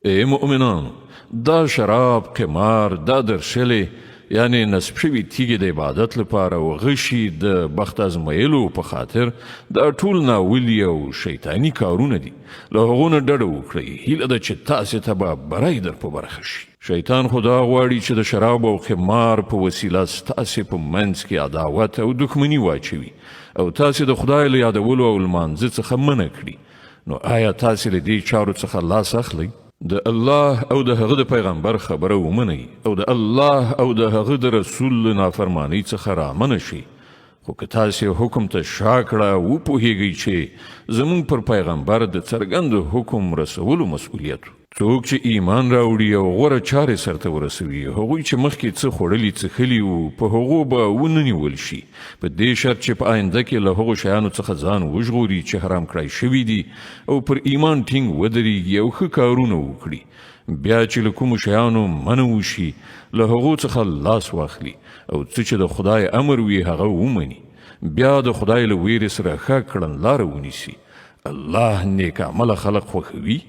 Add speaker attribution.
Speaker 1: ای مؤمنانو! دا شراب، قمار، دا درشلې یعنې نصب شوي تیږې د عبادت لپاره او غشي د بخت ازمویلو په خاطر، دا ټول ناولي او شیطاني کارونه دي، له هغو نه ډډه وکړئ، هیله ده چې تاسې ته به بری در په برخه شي. شیطان خو دا غواړي چې د شرابو او قمار په وسیله ستاسې په منځ کې عداوت او دښمني واچوي او تاسې د خدای له یادولو او لمانځه څخه منع کړي، نو آیا تاسې له دې چارو څخه لاس اخلئ؟ د الله او د هغه د پیغمبر خبره ومنئ او د الله او د هغه د رسول له نافرمانۍ څخه رامنع شئ، خو که تاسې حکم ته شا کړه، وپوهیږئ چې زموږ پر پیغمبر د څرګند حکم رسولو مسؤلیت و. څوک چې ایمان راوړي او غوره چارې سرته ورسوي، هغوی چې مخکې څه خوړلي څښلي وو، په هغو به ونه نیول شي، په دې شرط چې په آینده کې له هغو شیانو څخه ځان وژغوري چې حرام کړای شوي دي او پر ایمان ټینګ ودرېږي او ښه کارونه وکړي. بیا چې له کومو شیانو منع وشي، له هغو څخه لاس واخلي او څه چې د خدای امر وي هغه ومني، بیا د خدای له وېرې سره ښه کړنلاره ونیسي. الله نېک عمله خلک خوښوي.